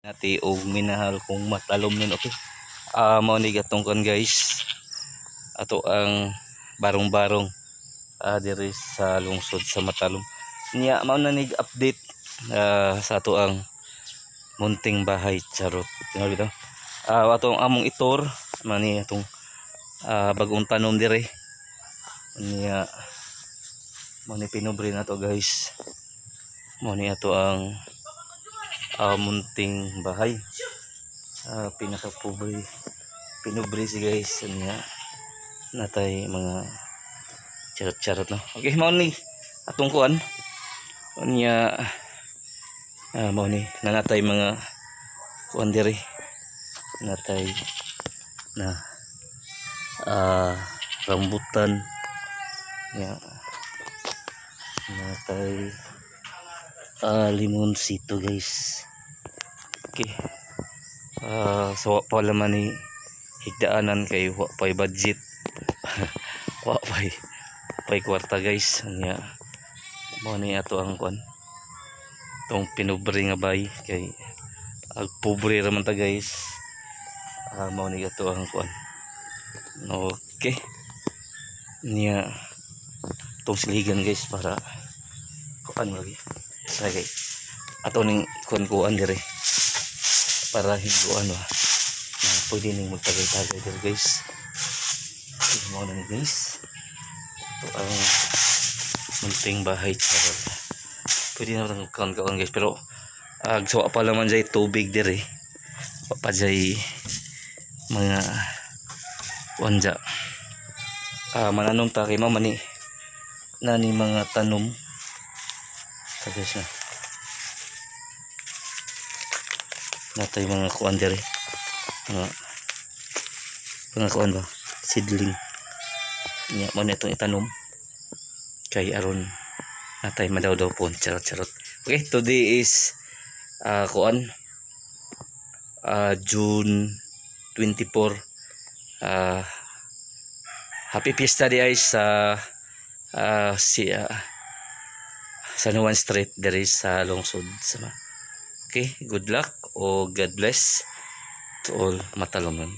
Nati og minahal kong matalom nun, okay. Mao ni gatong kon, guys. Ato ang barong-barong diri sa lungsod sa Matalom. Niya mao na nig update sa ato ang munting bahay, charot. Tinawag ito. Atong among itor mani atong bagong tanom dire. Niya mao ni pinubre na to, guys. Mao ni ato ang munting bahay. Pinaka pobre pinubre si, guys. Niya natay mga charot charot, no. Okay, mao ni atong kuan. Niya mao ni nanatay mga kuan diri, natay na rambutan. Niya natay limonsito, guys. Okay, so wa pa man ni higdaanan kay wa pa'y budget, wa pa'y kwarta, guys. Nya mao ni ato ang kuan, tong pinubre nga bay kay ag pobre ra man ta, guys. Mao ni ato ang kuan. Okay, niya tong siligan, guys, para kuan lagi sige ato ning kuan kuan dire para hinduan ba na pwede ning magtagay-tagay dire, guys. Okay, mao na ni, guys, ito ang munting bahay, charot. Pwede na lang kaon kaon, guys, pero agsawa pa naman jay tubig dire, wa pa jay mga kuan ja. Mananom ta kay mao man ni nani mga tanom ta, guys, na natay mga kuan dire, mga kuan ba, seedling. Nya mo na itong itanom kay aron natay madaw-daw po, charot charot. Okay, today is kuan, June 24. Happy Fiesta di ay sa si San Juan Street diri sa lungsod sama. Okay, good luck o God bless to all Matalomnon.